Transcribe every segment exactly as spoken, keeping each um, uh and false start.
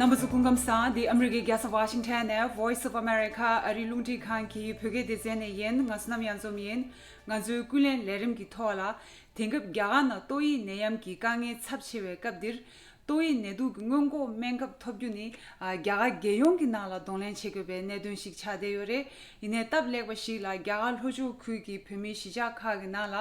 རྣམ་པ་ཚོ་སྐུ་ཁམས་བཟང་། འདི་ཨ་མི་རི་ཀའི་རྒྱལ་ས་ཝ་ཤིང་ཊོན་ནས་Voice of America ཨ་རིའི་རླུང་འཕྲིན་ཁང་གི་བོད་སྐད་སྡེ་ཚན་ནས་ཡིན། ང་བསོད་ནམས་གཡང་འཛོམས་ཡིན། ང་ཚོའི་ཀུན་གླེང་ལས་རིམ་གྱི་ཐོག་ལ། དེང་སྐབས་རྒྱ་གར་ནང་ཏོག་དབྱིབས་ནད་ཡམས་ཀྱི་དཀའ་ངལ་ཚབས་ཆེ་བའི་སྐབས་འདིར། ཏོག་དབྱིབས་ནད་དུག་གི་སྔོན་འགོག་སྨན་ཁབ་ཐོབ་རྒྱུ་ནི། ཨ། རྒྱ་གར་རྒྱལ་ཡོངས་ཀྱི་ནང་ལ་གདོང་ལེན་བྱེད་དགོས་པའི་གནད་དོན་ཞིག་ཆགས་བསྡད་ཡོད་རེད། ཡིན་ནའི་སྟབས་ལེགས་པ་ཞིག་ལ་རྒྱ་གར་ལྷོ་ཕྱོགས་ཁུལ་གྱི་བོད་མིའི་གཞིས་ཆགས་ཁག་གི་ནང་ལ།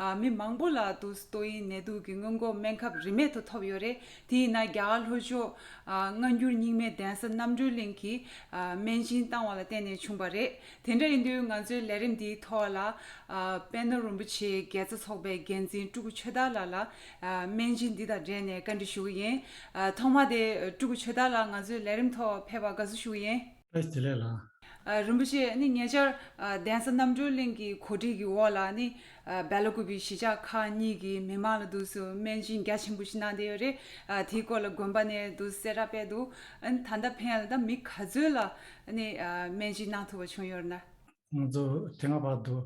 ཨ། མི་མང་པོ་ལ་ཏོག་དབྱིབས་ནད་དུག་གི་སྔོན་འགོག་སྨན་ཁབ་རིན་མེད་དུ་ཐོབ་ཡོད་རེད། དེ་ཡིན་ན་རྒྱ་གར་ལྷོ་ཕྱོགས། ཨ། སྔ་འགྱུར་རྙིང་མའི་གདན་ས་རྣམ་གྲོལ་གླིང་གིས། ཨ། སྨན་སྦྱིན་བཏང་བ་ལ་བརྟེན་ནས་བྱུང་བ་རེད། དེ་འདྲ་ཡིན་དུས་ང་ཚོའི་ལས་རིམ་འདིའི་ཐོག་ལ། ཨ། པད་ནོར་རིན་པོ་ཆེའི་དགེ་རྩ་ཚོགས་པའི་འགན་འཛིན་སྤྲུལ་སྐུ་ཆོས་དར་ལགས་ལ། ཨ། སྨན་སྦྱིན་འདི་དང་འབྲེལ་ནས་བཀའ་འདྲི་ཞུ་གི་ཡིན། ཨ། ཐོག་མ་དེ་སྤྲུལ་སྐུ་ཆོས་དར་ལགས་ང་ཚོའི་ལས་རིམ་ཐོག་ཕེབས་པར་དགའ་བསུ་ཞུ་གི་ཡིན། བཀྲ་ཤིས་བདེ་ལེགས་ལགས། ཨ། རིན་པོ་ཆེ། ཨ་ནི་ཉེ་ཆར། ཨ། གདན་ས་རྣམ་གྲོལ་གླིང་གི་གོ་སྒྲིག་གི་འོག་ལ་ནི། ཨ། སྦེ་ལ་ཀུ་པེ་གཞིས་ཆགས་ཁག་གཉིས་ཀྱི་མི་མང་ལ་འདུག་སེ་སྨན་སྦྱིན་རྒྱ་ཆེན་པོ་ཞིག་གནང་བསྡད་ཡོད་རེད། ཨ། དེའི་སྐོར་ལ་དགོན་པ་ནས་འདུག་སེ་གསལ་བསྒྲགས་སྤེལ་འདུག་ཨ་ནི་ད་ལྟ་ཕན་ཡ་ལ་ད་མི་ག་ཚོད་ལ་ནི། ཨ། སྨན་སྦྱིན་གནང་ཐུབ་པ་བྱུང་ཡོད་རེད་ན། ང་ཚོ་དེ་སྔ་བར་དུ་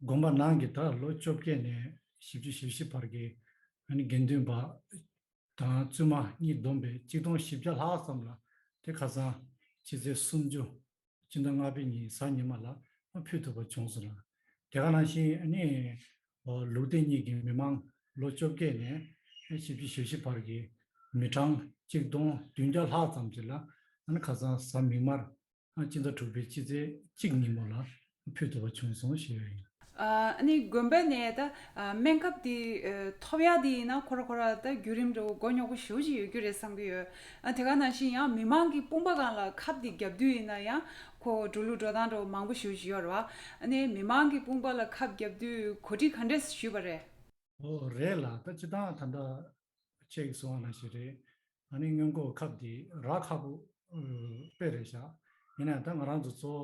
དགོན་པ་ནང་གི་ད་ལོ་བཅོ་བརྒྱད་ནས་བཞི་བཅུ་ཞེ་བཞི་བར་གྱི་ཨ་ནི་དགེ་འདུན་པ་དང་བཙུན་མ་གཉིས་བསྡོམས་པས་གཅིག་སྟོང་བཞི་བརྒྱ་ལྷག་ཙམ་ལ་དེ་ཁ་སང་ཕྱི་ཚེས་སུམ་ཅུ་སྤྱི་ཟླ་ལྔ་པའི་ཉིན་གཟའ་ཉི་མ་ལ་ཕུལ་ཐུབ་པ་བྱུང་སོང་ལ། དེ་ག་ནང་བཞིན་ཨ་ནི་ལུགས་བདེ་གཉིས་ཀྱི་མི་མང་ལོ་བཅོ་བརྒྱད་ནས་བཞི་བཅུ་ཞེ་བཞི་བར་གྱི་མི་གྲངས་གཅིག་སྟོང་བདུན་བརྒྱ་ལྷག་ཙམ་ཅིག་ལ་ཨ་ནི་ཁ་སང་གཟའ་མིག་དམར། ཨ། སྤྱི་ཟླ་དྲུག་པའི་སྤྱི་ཚེས་གཅིག་ཉིན་མོ་ལ་ཕུལ་ཐུབ་པ་བྱུང་སོང་ཞེས་ཡོད་ཡིན། ཨ་ནི་དགོན་པ་ནས་ད། ཨ། སྨན་ཁབ་དེ་ཨ་ཐོབ་ཡག་དེ་ཡིན་ན་ཁོ་ར་ཁོ་ར་ད་བརྒྱུད་རིམ་འདྲ་བོ་མགོ་རྙོག་པོ་ཞེ་པོ་ཅིག་ཡོད་རྒྱུ་རེད་བསམ་གྱི་ཡོད། ཨ། དེ་ག་ནང་བཞིན་ཡང་མི་མང་གི་དཔུང་པ་སྒང་ལ་ཁབ་དེ་བརྒྱབ་དུས་ཡིན་ན་ཡང་ཁོ་འགྲོ་ལུགས་འགྲོ་སྟངས་འདྲ་བོ་མང་པོ་ཞེ་པོ་ཅིག་ཡོད་རེད་བ། ཨ་ནི་མི་མང་གི་དཔུང་པ་ལ་ཁབ་བརྒྱབ་དུས་གོ་སྒྲིག་ག་འདྲས་ཞུས་པ་རེད། ཨོ་རེད་ལ། ད་སྤྱིར་བཏང་ད་ལྟ་ཁྱེད་ཀྱིས་གསུངས་པ་ནང་བཞིན་རེད། ཨ་ནི་སྔོན་འགོག་ཁབ་འདི་རག་ཁག་པོ་ཨ་དཔེ་རེད་ཤག་ཡིན་ནའང་ད་ང་རང་ཚོ་གཙོ་བོ་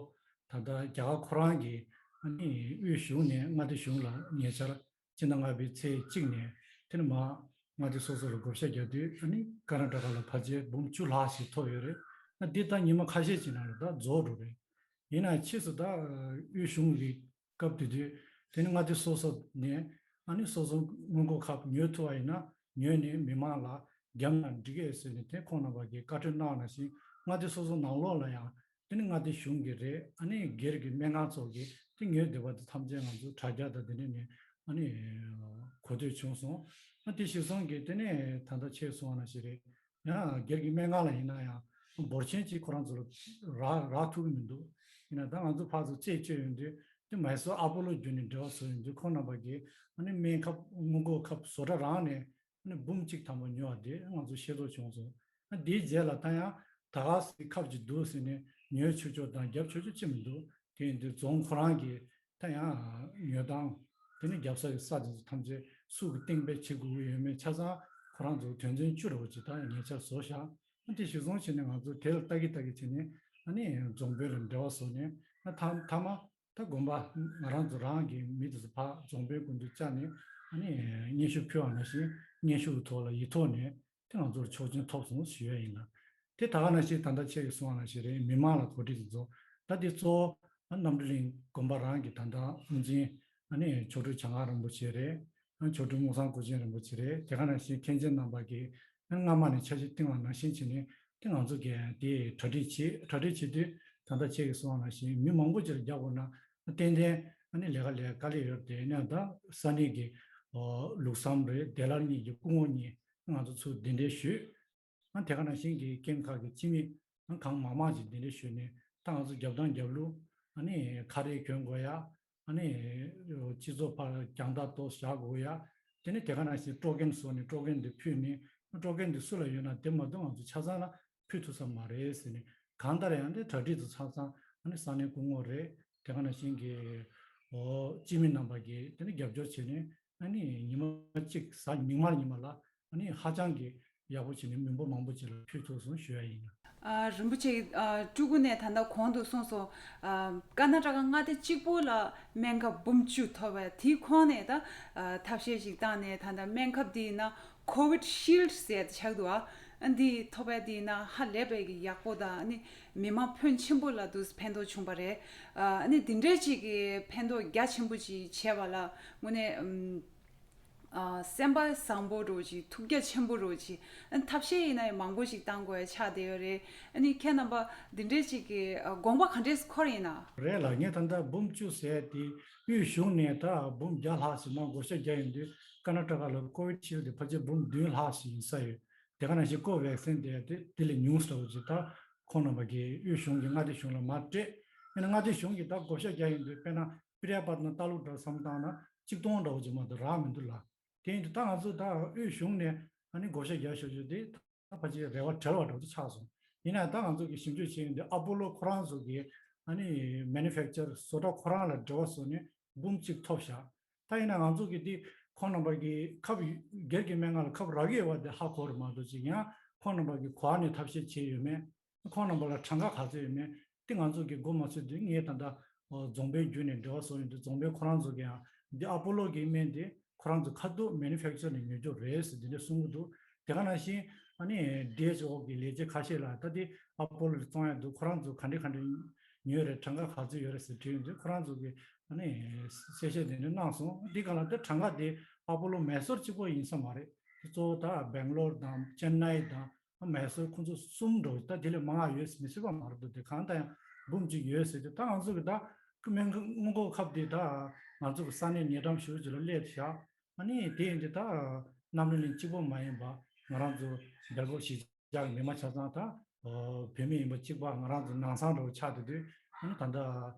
ད་ལྟ་རྒྱ་གར་ཁོ་རང་གི་ཨ་ནི་དབུས་གཞུང་ནས་མངའ་སྡེ་གཞུང་ལ་ཉེ་ཆར་སྤྱི་ཟླ་ལྔ་པའི་ཚེས་གཅིག་ནས་དེ་ནས་མར་མངའ་སྡེ་སོ་སོ་ལ་བགོ་བཤའ་རྒྱག་དུས་ཨ་ནི་ཀར་ནཱ་ཊ་ཀ་ལ་ཕལ་ཆེར་འབུམ་བཅུ་ལྷག་ཞིག་ཐོབ་ཡོད་རེད། ཨ་འདི་ད་ཉི་མ་ཁ་ཤས་ཅིག་ནང་ལ་ད་རྫོགས་འགྲོ་རེད། ཡིན་ནའང་ཕྱིས་སུ་ད་དབུས་གཞུང་གི་སྐབས་དེ་དུས་དེ་ནི་མངའ་སྡེ་སོ་སོ་ནས་ཨ་ནི་སོ་སོ་སྔོན་འགོག་ཁབ་ཉོ་ཐུབ་པ་ཡིན་ན་ཉོས་ནས་མི་མང་ལ་བརྒྱབ་ན་འགྲིག་གས་ཟེར་ནས་དེ་ཁོང་རྣམ་པ་གིས་བཀའ་འཁྲོལ་གནང་ནང་བཞིན་མངའ་སྡེ་སོ་སོ་ནང་ལོགས་ལ་ཡང་དེ་ནི་མངའ་སྡེ་གཞུང་གི་རེད། ཨ་ནི་སྒེར་གྱི་སྨན་ཁང་ཚོ་གིས་དེ་ཉོས་བསྡད་པ་དེ་ཐམས་ཅད་ང་ཚོ་དྲ་རྒྱ་དང་དེ་འདྲ་ནས་ཨ་ནི་གོ་ཐོས་བྱུང་སོང་། ཨ་དེ་གཞིར་བཟུང་གིས་དེ་ནས་ད་ལྟ་ཆེད་སོང་བ་ནང་བཞིན་རེད། ཡང་སྒེར་གྱི་སྨན་ཁང་ལ་ཡིན་ན་ཡང་འབོར་ཆེན་གཅིག་ཁོ་རང་ཚོ་ལ་རག་རག་ཐུབ་ཀྱི་མི་འདུག་ཡིན་ན་ད་ང་ཚོ་ཕར་ཚུར་རྩད་གཅོད་ཡོང་དུས་དེ་མའི་སོར་ཨ་པོ་ལོ་བརྒྱུད་ནས་འབྲེལ་བ་བཟོ་ཡོང་དུས་ཁོང་རྣམ་པ་གིས་ཨ་ནི་སྨན་ཁབ་སྔོན་འགོག་ཁབ་བཟོ་གྲྭ་རང་ནས་ཨ་ནི་འབུམ་གཅིག་ཐམ་པ་ཉོ་བ་དེ་ང་ཚོ་ཤེས་རྟོགས་བྱུང་སོང་། ཨ་དེའི་རྗེས་ལ་ད་ཡང་ད་ག་སེ་ཁབ་ཅིག་འདུག་ཟེར་ནས་ཉོ་ཆོག་ཆོག་དང་རྒྱབ་ཆོག་ཆོག་ཅིག་མི་འདུག་དེ་ཡིན་དུས་རྫོང་ཁོ་རང་གིས་ད་ཡང་ཉོ་སྟངས་དེ་ནི་རྒྱབ་ས་ཀྱི་ས་དེ་ཚོ་ཐམས་ཅད་སུ་གིས་གཏན་འབེབས་བྱེད་དགོས་ཀྱི་ཡོད་མེད་ཆ་ཚང་ཁོ་རང་ཚོ་དོན་ཚན་བཅུ་འདྲ་བོ་ཅིག་ད་ཡང་ཉེ་ཆར་བཟོ་བཞག་ཨ་དེ་གཞིར་བཟུང་བྱས་ནས་ང་ཚོ་དེ་ལ་ལྟ་གི་ལྟ་གི་བྱས་ནས་ཨ་ནི་རྫོང་དཔོན་ལ་འབྲེལ་བ་བཟོས་ནས་ཨ་མཐའ་མཐའ་མ་ད་དགོན་པ་ང་རང་ཚོ་རང་གི་མི་དེ་ཚོ་ཕར་རྫོང་དཔོན་སྐུ་མདུན་བཅར་ནས་ཨ་ནི་སྙན་ཞུ་ཕུལ་བ་ནང་བཞིན་སྙན་ཞུ་གི་ཐོག་ལ་ཡིག་ཐོག་ནས། དེ་ང་ཚོར་ཆོག་མཆན་ཐོབ་སོང་ཞུ་ཡ་ཡིན་ལ། དེ་ད་ག་ནང་བཞིན་ད་ལྟ་ཁྱེད་ཀྱིས་གསུངས་པ་ནང་བཞིན་རེད། མི་མང་ལ་གོ་སྒྲིག་དེ་ཚོ་ད་དེ་གཙོ་བོ་རྣམ་གྲོལ་གླིང་དགོན་པ་རང་གི་ད་ལྟ་དབུ་འཛིན་ཨ་ནི་མཆོག་སྤྲུལ་བྱང་ཁ་རིན་པོ་ཆེ་རེད། མཆོག་སྤྲུལ་སྔོ་བསངས་སྐུ་ཆེན་རིན་པོ་ཆེ་རེད། དེ་ག་ནང་བཞིན་མཁན་ཆེན་རྣམ་པ་གིས་སྔ་མ་ནས་འཆར་གཞི་བཏིང་བ་ནང་བཞིན་བྱས་ནས་དེ་ང་ཚོ་གིས་དེ་གྲ་སྒྲིག་བྱེད་གྲ་སྒྲིག་བྱེད་དུས་ད་ལྟ་ཁྱེད་ཀྱིས་གསུངས་པ་ནང་བཞིན་མི་མང་པོ་ཅིག་ལ་རྒྱག་དགོས་ན་ཏན་ཏན་ཨ་ནི་ལས་ཀ་ལས་དཀའ་ལས་ཡོད་རེད། དེ་ནས་ད་ས་གནས་ཀྱི་ལུགས་བསམ་རེད། བདེ་སླར་གཉིས་ཀྱི་སྐུ་ངོ་གཉིས་ང་ཚོ་ཚུར་གདན་འདྲེན་ཞུས། ཨ་དེ་ག་ནང་བཞིན་གྱི་ཀེམ་ཁག་གི་སྤྱི་མི་ཨ་གང་མང་མང་ཅིག་གདན་འདྲེན་ཞུས་ནས་ད་ང་ཚོ་རྒྱབ་དང་རྒྱབ་ལུགས་ཨ་ནི་ཁ་རས་གྱོན་དགོས་ཡ། ཨ་ནི་སྤྱི་ཚོགས་བར་རྒྱང་ཐག་ཏོག་བཞག་དགོས་ཡ། དེ་ནས་དེ་ག་ནང་བཞིན་སྤྲོ་འཁྱེར་བཟོས་ནས་སྤྲོ་འཁྱེར་འདི་ཕུལ་ནས་སྤྲོ་འཁྱེར་འདི་སུ་ལ་ཡོད་ན་དེ་མ་གཏོགས་ང་ཚོ་ཆ་ཚང་ལ་ཕུལ་ཐུབ་ས་མ་རེད་ཟེར་ནས་གང་ལྟར་ཡང་དེ་གྲ་སྒྲིག་དང་ཆ་ཚང་ཨ་ནི་ས་གནས་སྐུ་ངོ་རེད། དེ་ག་ནང་བཞིན་གྱི་ཨོ་སྤྱི་མི་རྣམ་པ་གིས་དེ་ནི་རྒྱབ་སྐྱོར་བྱས་ནས་ཨ་ནི་ཉི་མ་གཅིག་གཟའ་མིག་དམར་ཉི་མ་ལ་ཨ་ནི་ཧ་ཅང་གི་ཡག་པོ་བྱས་ནས་མི་འབོར་མང་པོ་ཅིག་ལ་ཕུལ་ཐུབ་སོང་ཞུ་ཡ་ཡིན། ཨ་རིན་པོ་ཆེ་ཨ་སྤྲུལ་སྐུ་ནས་ད་ལྟ་གོང་དུ་གསུངས་སོང་། ཨ་ཀར་ན་ཊ་ཀ་མངའ་སྡེ་གཅིག་པོ་ལ་སྨན་ཁབ་འབུམ་བཅུ་ཐོབ་པ་དེའི་ཁོངས་ནས་ད་ཨ་ཐབས་ཤེས་ཤིག་བཏང་ནས་ད་ལྟ་སྨན་ཁབ་དེ་ཡིན་ན་ཀོ་ཝིཌ་ཤིལཌ་ཟེར་ཡ་དེ་ཆགས་འདུག་ཨ་འདི་ཐོབ་པ་དེ་ཡིན་ན་ཧ་ལས་པའི་གི་ཡག་པོ་དང་ཨ་ནི་མི་མང་ཕོན་ཆེན་པོ་ལ་འདུག་ཕན་ཐོགས་བྱུང་བ་རེད། ཨ་ནི་འདི་འདྲའི་ཅིག་གི་ཕན་ཐོགས་རྒྱ་ཆེན་པོ་ཅིག་བྱས་པ་ལ་དངོས་གནས་ཨམ། ཨ། སེམས་པ་བཟང་པོ་འདྲ་བོ་ཅིག་ཐུགས་རྒྱ་ཆེན་པོ་འདྲ་བོ་ཅིག་ཨ། ཐབས་ཤེས་ཡིན་ན་ཡང་མང་པོ་ཞིག་བཏང་དགོས་ཡ་ཆགས་བསྡད་ཡོད་རེད། ཨ་ནི་ཁྱེད་རྣམ་པ་འདི་འདྲའི་ཅིག་གི་ཨ། དགོངས་པ་ག་འདྲས་འཁོར་ཡིན་ན། རེད་ལགས། ངས་ད་ལྟ་འབུམ་བཅུ་ཟེར་དེ་དབུས་གཞུང་ནས་ད་འབུམ་བརྒྱ་ལྷག་ཞིག་ནང་བགོ་བཤའ་རྒྱག་ཡོང་དུས། ཀར་ནཱ་ཊ་ཀ་ལ་ཀོ་བི་ཤིལ་དེ་ཕལ་ཆེར་འབུམ་བདུན་ལྷག་ཞིག་ཡིན་ས་ཡོད། དེ་ག་ནང་བཞིན་ཀོ་ཝེག་སིན་དེ་དེ་དེ་ལས་ཉུང་ས་འདྲ་བོ་ཅིག་ད་ཁོང་རྣམ་པ་གིས་དབུས་གཞུང་གིས་མངའ་སྡེ་གཞུང་ལ་མར་སྤྲད། ཡིན་ན་མངའ་སྡེ་གཞུང་གིས་ད་བགོ་བཤའ་རྒྱག་ཡོང་དུས། དཔེར་ན་པི་རི་ཡ་པ་ཊ་ན་ཏཱ་ལུག་འདྲ་བསམ་བློ་བཏང་ན་གཅིག་སྟོང་འདྲ་བོ་ཅིག་མ་གཏོགས་རག་མི་འདུག་ལགས། དེ་ཡིན་དུས་ད་ང་ཚོ་ད་དབུས་གཞུང་ནས་ཨ་ནི་བགོ་བཤའ་རྒྱག་ཤོག་ཅིག་དེ་ད་ཕལ་ཆེར་རེ་བ་བྲལ་བ་འདྲ་བོ་ཅིག་ཆགས་སོང་། ཡིན་ན་ད་ང་ཚོ་གིས་ཞིབ་འཇུག་བྱས་ཡོང་དུས། ཨ་པོ་ལོ་ཁོ་རང་ཚོ་གི་ཨ་ནི་མེ་ནུ་ཕེག་ཅར་བཟོ་གྲྭ་ཁོ་རང་ལ་འབྲེལ་བ་བཟོས་ནས་འབུམ་གཅིག་ཐོབ་བཞག། ད་ཡིན་ན་ང་ཚོ་གིས་འདི་ཁོང་རྣམ་པ་གི་ཁབ་སྒེར་གྱི་སྨན་ཁང་ལ་ཁབ་རག་གི་ཡོད་པ་དེ་ཧ་གོ་རེད་མ་གཏོགས། ཅིག་ཡང་ཁོང་རྣམ་པ་གི་གོ་བ་ནས་ཐབས་ཤེས་བྱས་ཡོད་མེད། ཁོང་རྣམ་པ་ལ་གྲངས་ཀ་ག་ཚོད་ཡོད་མེད་དེ་ང་ཚོ་གིས་མགོ་མ་ཚོས་དུས། ངས་ད་ལྟ་ཨོ་རྫོང་དཔོན་བརྒྱུད་ནས་འབྲེལ་བ་བཟོ་ཡོང་དུས། རྫོང་དཔོན་ཁོ་རང་ཚོ་གིས་ཡང་འདི་ཨ་པོ་ལོ་གི་སྨན་དེ་ཁོ་རང་ཚོ་ཁ་ཐུག་མེ་ནུ་ཕེག་ཅར་ནས་ཉོ་རྒྱུ་རེད་ཟེར་འདི་འདྲ་གསུང་གི་འདུག། དེ་ག་ནང་བཞིན་ཨ་ནི་ཌི་ཨེཆ་ཨོ་གི་ལས་བྱེད་ཁ་ཤས་ལ་ད་འདི་ཨ་པོ་ལོ་ལ་བཙོང་ཡ་འདུག། ཁོ་རང་ཚོ་ག་འདྲ་ག་འདྲ་ཉོས་རེད། གྲངས་ཀ་ག་ཚོད་ཡོད་རེད་ཟེར་དྲིས་ཡོང་དུས། ཁོ་རང་ཚོ་གིས་ཨ་ནི་གསལ་བཤད་དེ་འདྲ་གནང་སོང་། འདི་ག་ལ་ད་གྲངས་ཀ་དེ་ཨ་པོ་ལོ་མེ་སོར་གཅིག་པོ་ཡིན་ས་མ་རེད། གཙོ་བོ་ད་སྦེང་ལོར་དང་ཅེན་ནའི་དང་མེ་སོར་ཁོང་ཚོ་གསུམ་འགྲོ། ད་དེ་ལས་མང་བ་ཡོད་མི་སྲིད་པ་མ་རེད་འདུག། དེ་གང་ལྟར་ཡང་འབུམ་གཅིག་ཡོད་ཟེར་དུས། ད་ང་ཚོ་གི་ད་སྨན་ཁང་སྔོན་འགོག་ཁབ་དེ་ད་ང་ཚོ་གི་ས་གནས་ཉེ་འགྲམ་ཞེ་པོ་ཅིག་ལ་སླེབས་བཞག། ཨ་ནི་དེ་ཡིན་དུས་ད་རྣམ་གྲོལ་གླིང་གཅིག་པོ་མ་ཡིན་པ། ང་རང་ཚོ་སྦེལ་ཀོབ་གཞིས་ཆགས་མི་མང་ཆ་ཚང་ད་བོད་མི་ཡིན་པ་གཅིག་པ། ང་རང་ཚོ་ནང་ཚང་འདྲ་བོ་ཆགས་བསྡད་དུས། ཨ་ནི་ད་ལྟ་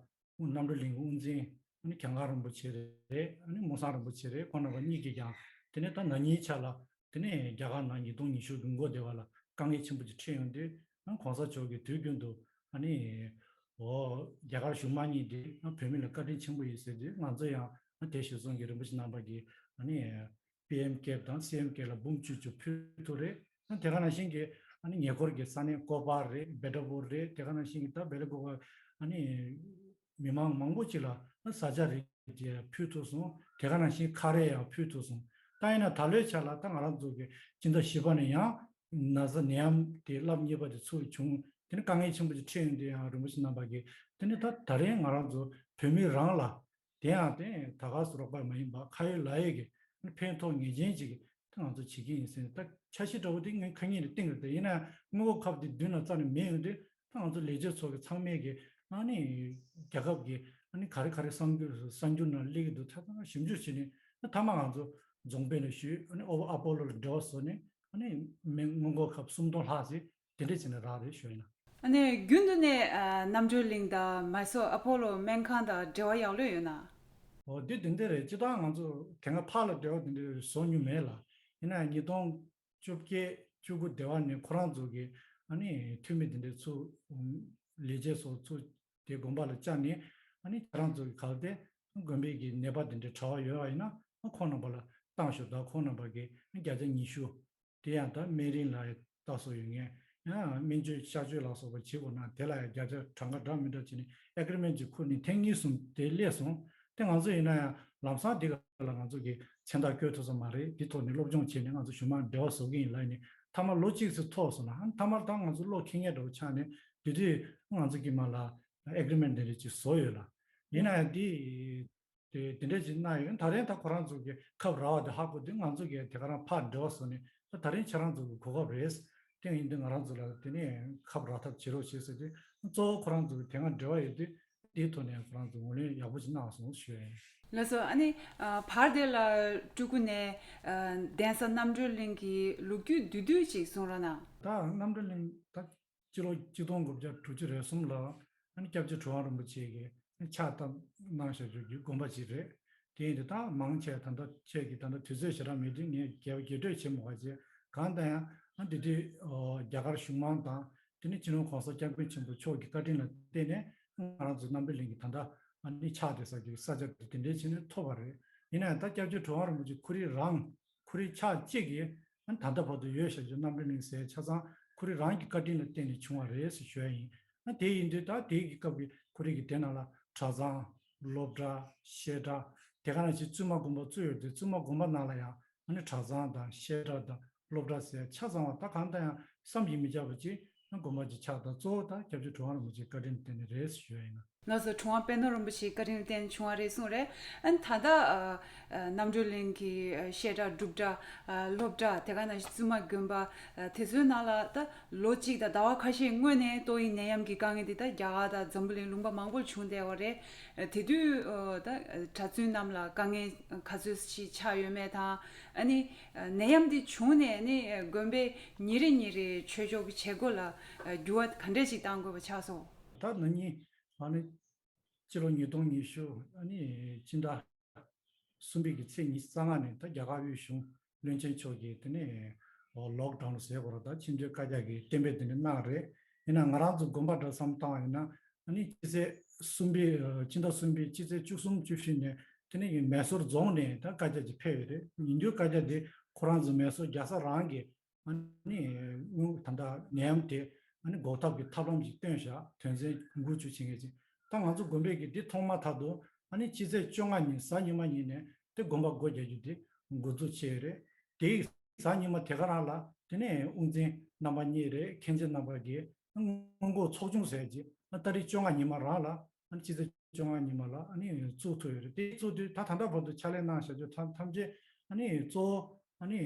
རྣམ་གྲོལ་གླིང་གི་དབུ་འཛིན་ཨ་ནི་གྱང་ཁ་རིན་པོ་ཆེ་རེད། ཨ་ནི་མུན་སང་རིན་པོ་ཆེ་རེད། ཁོང་རྣམ་པ་གཉིས་ཀྱིས་ཀྱང་དེ་ནས་ད་ན་ནིང་ཆ་ལ། དེ་ནས་རྒྱ་གར་ནང་ཉིས་སྟོང་ཉི་ཤུ་གི་འགོ་བདེ་བ་ལ་དཀའ་ངལ་ཆེན་པོ་ཅིག་འཕྲད་ཡོང་དུས། ཨ་གོང་ས་མཆོག་གིས་དུས་རྒྱུན་དུ་ཨ་ནི་འོ་རྒྱ་གར་གཞུང་མང་གཉིས་དེ་ཨ་བོད་མི་ལ་བཀའ་དྲིན་ཆེན་པོ་ཡིན་ཟེར་དུས། ང་ཚོ་ཡང་ཨ་དེ་གཞིར་བཟུང་གིས་རིན་པོ་ཆེ་རྣམ་པ་གིས་ཨ་ནི་པི་ཨེམ་ཀེར་དང་སི་ཨེམ་ཀེར་ལ་འབུམ་བཅུ་བཅུ་ཕུལ་ཐུབ་རེད། ཨ་དེ་ག་ནང་བཞིན་གྱི་ཨ་ནི་ཉེ་འཁོར་གྱི་ས་གནས་ཀོ་པར་རེད། བེ་ཏྲ་པུར་རེད། དེ་ག་ནང་བཞིན་གྱི་ད་བེ་ལ་ཀོ་པར་ཨ་ནི་མི་མང་མང་པོ་ཅིག་ལ་ཨ་ཟ་ཆ་རེ་ཅིག་ཕུལ་ཐུབ་སོང་། དེ་ག་ནང་བཞིན་ཁ་རས་ཡང་ཕུལ་ཐུབ་སོང་། ད་ཡིན་ན་ད་ལོའི་ཆ་ལ་ད་ང་རང་ཚོ་གི་སྤྱི་ཟླ་བཞི་པ་ནས་ཡང་ན་ཚ་ནད་ཡམས་དེ་རླབས་གཉིས་པ་དེ་ཚུར་བྱུང་། དེ་ནི་དཀའ་ངལ་ཆེན་པོ་ཅིག་འཕྲད་ཡོང་དུས། ཡང་རིན་པོ་ཆེ་རྣམ་པ་གིས་དེ་ནི་ད་ད་རིང་ང་རང་ཚོ་བོད་མི་རང་ལ་དེ་ཡང་དེ་ད་ག་སུ་རོགས་པ་མ་ཡིན་པ། ཁ་ཡོད་ལག་ཡོད་ཀྱི་ཕན་ཐོགས་ངེས་ཅན་ཅིག་ད་ང་ཚོ་བྱེད་ཀྱི་ཡིན་ཟེར་ནས། ད་འཆར་གཞི་འདྲ་བོ་དེ་ངས་ཁ་ཉིན་ནས་བཏིང་ཡོད་དེ། ཡིན་ན་སྔོན་འགོག་ཁབ་དེ་མདུན་ལ་རྩ་ནས་མེད་ཡོང་དུས། ད་ང་ཚོ་ལས་བྱེད་ཚོ་གི་ཚང་མས་ཀྱི་ཨ་ནི་རྒྱལ་ཁབ་ཀྱི་ཨ་ནི་ག་རེ་ག་རེ་གསར་འགྱུར་གསར་འགྱུར་ནང་སླེབས་ཀྱི་འདུག། ད་ད་ཞིབ་འཇུག་བྱས་ནས། ད་མཐའ་མ་ང་ཚོ་རྫོང་དཔོན་ལ་ཞུས། ཨ་ནི་ཨོ་ཨ་པོ་ལོ་ལ་འབྲེལ་བ་བཟོས་ནས་ཨ་ནི་སྨན་སྔོན་འགོག་ཁབ་སུམ་སྟོང་ལྷག་ཙམ་དེ་འདྲས་བྱས་ནས་རག་རེད་ཞུ་ཡིན། ཨ་ནི་རྒྱུན་དུ་ནས་ཨ་རྣམ་གྲོལ་གླིང་དང་མ་སོ་ཨ་པོ་ལོ་སྨན་ཁང་དང་འབྲེལ་བ་ཡག་ལོས་ཡོད་ན། འོ་འདི་དེ་འདྲས་རེད། སྤྱིར་བཏང་ང་ཚོ་དེ་སྔ་ཕར་ལ་འབྲེལ་བ་དེ་འདྲས་བཟོ་མྱོང་མེད་ལ། ཡིན་ན་ཉིས་སྟོང་བཅོ་བརྒྱད་བཅུ་དགུ་སྡེ་བ་ནས་ཁོ་རང་ཚོ་གི་ཨ་ནི་འཐུས་མི་དེ་འདྲས་ཚུར་ལས་བྱེད་ཚོ་ཚུར་དེ་དགོན་པ་ལ་བཅར་ནས། ཨ་ནི་ཁྱེད་རང་ཚོ་གི་གལ་ཏེ་དགོན་པའི་གི་ནད་པ་དེ་འདྲས་གྲྭ་བ་ཡོད་པ་ཡིན་ན། ཨ་ཁོང་རྣམ་པ་ལ་བཏང་ཤོག། ད་ཁོང་རྣམ་པ་གི་བརྒྱ་ཆ་ཉི་ཤུ་དེ་ཡང་ད་སྨན་རིན་ལ་ལྟ་སོགས་ཡོད་ངེས། ཡང་སྨན་བཅོས་གཤག་བཅོས་ལ་སོགས་པ་བྱེད་དགོས་ན་དེ་ལ་ཡང་བརྒྱ་ཆ་གྲངས་ཀ་འདྲ་མི་འདྲ་བྱས་ནས་ཨེ་གྷི་རི་མེན་ཊི་ཅིག་ཁུར་ནས་ཐེངས་གཉིས་གསུམ་དེ་སླེབས་སོང་། དེ་ང་ཚོ་ཡིན་ན་ཡང་ལམ་སང་འདི་ག་ལ་ང་ཚོ་གི་མཚན་རྟགས་བཀོད་ཐུབ་ས་མ་རེད། འདི་ཐོག་ནས་སློབ་སྦྱོང་བྱས་ནས་ང་ཚོ་གཞུག་མ་འབྲེལ་བ་བཟོ་གི་ཡིན་ལབ་ནས། མཐའ་མ་ལོ་གཅིག་ཙམ་ཐོག་སོང་ན། ཨ་མཐའ་མར་ད་ང་ཚོ་བློ་ཁེངས་ཡས་འདྲ་བོ་ཆགས་ནས། དེ་དུས་ང་ཚོ་གི་མ་ལ་ཨེ་གྷི་རི་མེན་ཊི་དེ་འདྲ་ཅིག་བཟོ་ཡོད་ལ། ཡིན་ན་ཡང་འདི་དེ་དེ་འདྲ་ཅིག་གནང་ཡོད། ད་རིང་ད་ཁོ་རང་ཚོ་གི་ཁབ་རག་པ་དེ་ཧ་གོ་དུས། ང་ཚོ་གི་དེ་ག་རང་ཕར་འབྲེལ་བ་བཟོས་ནས། ད་ད་རིང་ཁྱེད་རང་ཚོ་གི་གོ་སྐབས་རེད། དེ་ཡིན་དུས་ང་རང་ཚོ་ལ་དེ་ནས་ཁབ་རག་ཐབས་བྱེད་རོགས་བྱེད་ཟེར་དུས། གཙོ་བོ་ཁོ་རང་ཚོ་གི་དེ་སྔ་འབྲེལ་བ་ཡོད་དུས། དེའི་ཐོག་ནས་ཁོ་རང་ཚོ་ངོས་ལེན་ཡག་པོ་ཅིག་གནང་སོང་ཞུ་ཡ་ཡིན། ལགས་སོ། ཨ་ནི་ཨ་བར་དེ་ལ་སྤྲུལ་སྐུ་ནས་ཨ་གདན་ས་རྣམ་གྲོལ་གླིང་གི་ལོ་རྒྱུས་བསྡུས་བསྡུས་ཅིག་གསུང་རོགས་གནང་། ད་རྣམ་གྲོལ་གླིང་ད་སྤྱི་ལོ་གཅིག་སྟོང་དགུ་བརྒྱ་དྲུག་ཅུ་རེ་གསུམ་ལ་ཨ་ནི་སྐྱབས་རྗེ་གྲུབ་དབང་རིན་པོ་ཆེ་གིས་ཕྱག་བཏབ་གནང་བཞག་རྒྱུ་གི་དགོན་པ་ཅིག་རེད། དེ་ཡིན་དུས་ད་མང་ཆེ་ད་ལྟ་ཁྱེད་ཀྱིས་ད་ལྟ་དུས་ཚོད་ཞེ་དྲག་མེད་དུས་ངས་རྒྱས་རྒྱས་སྤྲོས་བྱེད་མི་དགོས་བྱས། གང་ལྟར་ཡང་ཨ་འདི་དུས་ཨོ་རྒྱ་གར་གཞུང་མང་དང་། དེ་ནས་སྤྱི་ནོར་༸གོང་ས་༸སྐྱབས་མགོན་ཆེན་པོ་མཆོག་གི་བཀའ་དྲིན་ལ་བརྟེན་ནས་ང་རང་ཚོ་རྣམ་གྲོལ་གླིང་གི་ད་ལྟ་ཨ་ནི་ཕྱག་དེ་ཟེར་རྒྱུ་ས་ཆ་དེ་དེ་འདྲའི་བྱས་ནས་ཐོབ་པ་རེད། ཡིན་ན་ཡང་ད་སྐྱབས་རྗེ་གྲུབ་དབང་རིན་པོ་ཆེ་ཁོ་རང་རང་ཁོ་རའི་ཕྱག་གཅིག་གིས་ཨ་ནི་ད་ལྟ་བར་དུ་ཡོད་བཞག་རྒྱུ་རྣམ་གྲོལ་གླིང་ཟེར་ཆ་ཚང་ཁོ་རང་རང་གི་བཀའ་དྲིན་ལ་བརྟེན་ནས་བྱུང་བ་རེད་ཟེར་ཞུ་ཡ་ཡིན། ཨ་དེ་ཡིན་དུས་ད་དེ་གི་སྐབས་ཀྱི་ཁོ་རང་གི་དེ་ནང་ལ་གྲྭ་ཚང་། སློབ་གྲྭ། བཤད་གྲྭ། དེ་ག་ནང་བཞིན་བཙུན་མ་དགོན་པ་བཙུགས་ཡོད་དུས་བཙུན་མ་དགོན་པ་ནང་ལ་ཡང་ཨ་ནི་གྲྭ་ཚང་དང་བཤད་གྲྭ་དང་སློབ་གྲྭ་ཟེར་ཆ་ཚང་བ་ད་གང་ལྟར་ཡང་བསམ་གྱིས་མི་ཁྱབ་པ་ཅིག་ཨ་དགོན་པ་ཅིག་ཆགས། ད་གཙོ་བོ་ད་སྐྱབས་རྗེ་གྲུབ་དབང་རིན་པོ་ཆེའི་བཀའ་དྲིན་དེ་ནི་རེད་ཞུ་ཡ་ཡིན། ལགས་སོ། གྲུབ་དབང་པད་ནོར་རིན་པོ་ཆེའི་བཀའ་དྲིན་བརྟེན་བྱུང་བ་རེད་གསུངས་རེད། ཨ་ནི་ད་ལྟ་ཨ་ཨ་རྣམ་གྲོལ་གླིང་གི་ཨ་བཤད་གྲྭ་སྒྲུབ་གྲྭ་ཨ་སློབ་གྲྭ་དེ་ག་ནང་བཞིན་བཙུན་མ་དགོན་པ་ཨ་དེ་ཚོའི་ནང་ལ་ད་ལོ་གཅིག་དང་ཟླ་བ་ཁ་ཤས་སྔོན་ནས་ཏོག་དབྱིབས་ནད་ཡམས་ཀྱི་དཀའ་ངལ་འདི་ད་རྒྱ་གར་དང་འཛམ་བུ་གླིང་ལུང་པ་མང་པོར་བྱུང་བསྡད་པ་རེད། ཨ་དེ་དུས་ཨ་ད་གྲྭ་བཙུན་རྣམས་ལ་དཀའ་ངལ་ག་ཚོད་ཅིག་ཆགས་ཡོད་མེད་དང་། ཨ་ནི་ཨ་ནད་ཡམས་འདི་བྱུང་ནས་ཨ་ནི་དགོན་པའི་ཉིན་རེ་ཉིན་རེའི་ཆོས་ཕྱོགས་ཀྱི་བྱེད་སྒོ་ལ་ཨ་འགྱུར་བ་ག་འདྲས་ཅིག་གཏང་དགོས་པ་ཆགས་སོང་། ད་ན་ནིང་ཨ་ནི་སྤྱི་ལོ་ཉིས་སྟོང་ཉི་ཤུ་ཨ་ནི་སྤྱི་ཟླ་གསུམ་པའི་གི་ཚེས་ཉི་ཤུ་རྩ་ལྔ་ནས་ད་རྒྱ་གར་དབུས་གཞུང་བློན་ཆེན་མཆོག་གིས་དེ་ནས་ལོག་ཌའུན་ཟེར་དགོས་རེད། ད་ཆིག་སྒྲིལ་བཀའ་རྒྱ་གི་གཏན་འབེབས་དེ་འདྲ་གནང་རེད། ཡིན་ན་ང་རང་ཚོ་དགོན་པ་འདྲ་བསམ་བཏང་ཡིན་ན་ཨ་ནི་སྤྱི་ཚེས་གསུམ་པའི་ཨ་སྤྱི་ཟླ་གསུམ་པའི་སྤྱི་ཚེས་བཅུ་གསུམ་བཅུ་བཞི་ནས་དེ་ནས་ཡིན་མེ་སོར་རྫོང་ནས་ད་བཀའ་རྒྱ་ཅིག་ཕེབས་ཡོད་རེད། ཉིན་རྒྱུན་བཀའ་རྒྱ་དེ་ཁོ་རང་ཚོ་མེ་སོར་རྒྱལ་ས་རང་གི་ཨ་ནི་ད་ལྟ་ནད་ཡམས་དེ་ཨ་ནི་འགོག་ཐབས་ཀྱི་ཐབས་ལམ་ཞིག་བཏོན་བཞག་དོན་ཚན་དགུ་བཅུ་བྱེད་མཁན་ཅིག་ད་ང་ཚོ་དགོན་པས་ཀྱི་འདི་མཐོང་མ་ཐག་ཏུ་ཨ་ནི་སྤྱི་ཚེས་བཅོ་ལྔ་ཉིན་གཟའ་ཉི་མ་ཉིན་ནས་དེ་དགོན་པ་སྒོ་རྒྱག་རྒྱུ་དེ་འགོ་འཛུགས་བྱས་ཡོད་རེད། དེ་ཡི་གཟའ་ཉི་མ་དེ་ག་རང་ལ་དེ་ནས་དབུ་འཛིན་རྣམ་པ་གཉིས་རེད། མཁན་ཆེན་རྣམ་པ་གིས་སྔོན་འགོག་ཚོགས་ཆུང་ཟེར་གྱི་ཏ་རིག་བཅོ་ལྔ་ཉི་མ་རང་ལ་ཨ་ནི་སྤྱི་ཚེས་བཅོ་ལྔ་ཉི་མ་ལ་ཨ་ནི་བཙུགས་ཐུབ་ཡོད་རེད། དེ་བཙུགས་དུས་ད་ད་ལྟ་བར་དུ་ཕྱག་ལས་གནང་བཞག་རྒྱུ་ཐམས་ཐམས་ཅད་ཨ་ནི་གཙོ་བོ་ཨ་ནི་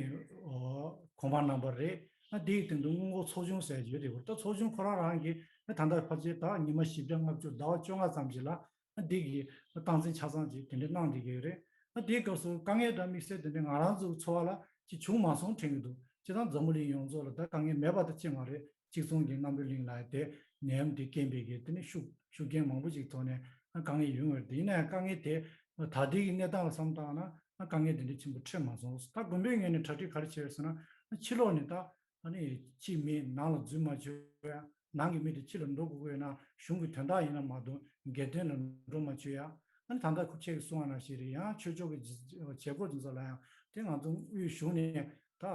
ཨོ་གོང་མ་རྣམ་པ་རེད། ཨ་དེའི་སྟེང་དུ་སྔོན་འགོག་ཚོགས་ཆུང་ཟེར་གྱི་ཡོད་རེད། ད་ཚོགས་ཆུང་ཁོ་རང་རང་གིས་ཨ་ད་ལྟ་ཕལ་ཆེར་ད་ཉི་མ་བཞི་བརྒྱ་ལྔ་བཅུ་ཟླ་བ་བཅོ་ལྔ་ཙམ་ཞིག་ལ་ཨ་དེ་གི་སྟངས་འཛིན་ཆ་ཚང་ཅིག་དེ་འདྲ་གནང་བསྡད་ཀྱི་ཡོད་རེད། ཨ་དེའི་སྐབས་སུ་དཀའ་ངལ་འདྲ་དམིགས་བསལ་དེ་འདྲ་ང་རང་ཚོའི་འཚོ་བ་ལ་ཅིག་བྱུང་མ་སོང་དྲན་གྱི་འདུག་སྤྱིར་བཏང་འཛམ་བུ་གླིང་ཡོངས་རྫོགས་ལ་ད་དཀའ་ངལ་མེད་པ་ད་ཅིག་མ་རེད། གཅིག་མཚུངས་ཀྱི་རྣམ་གྲོལ་གླིང་ལ་དེ་ནད་ཡམས་དེ་རྐྱེན་པས་ཀྱི་དེ་ནི་ཤུགས་ཤུགས་རྐྱེན་མང་པོ་ཞིག་ཐོག་ནས་དཀའ་ངལ་ཡོང་བ་རེད། ཡིན་ན་ཡང་དཀའ་ངལ་དེ་ད་ལྟའི་གནས་སྟངས་ལ་བསམ་བཏང་ན་དཀའ་ངལ་དེ་འདྲ་ཆེན་པོ་འཕྲད་མ་སོང་། ད་དགོན་པའི་ངོས་ནས་གྲ་སྒྲིག་ག་རེ་བྱས་ཟེར་ན་ཕྱི་ལོགས་ནས་ད་ཨ་ནི་ཕྱིའི་མི་ནང་ལ་འཛུལ་མ་བཅུག་ཡ། ནང་གི་མི་དེ་ཕྱི་ལ་འགྲོ་དགོས་ཀྱི་ཡོད་ན་གཞུང་གི་དོན་དག་ཡིན་ན་མ་གཏོགས་སྒེར་དོན་ལ་འགྲོ་མ་བཅུག་ཡ། ཨ་ནི་ད་ལྟ་ཁོ་ཁྱེད་ཀྱིས་གསུངས་པ་ནང་བཞིན་རེད། ཡང་ཆོས་ཕྱོགས་ཀྱི་བྱེད་སྒོ་དེ་ཚོ་ལ་ཡང་དེ་ང་ཚོ་དབུས་གཞུང་ནས་ད་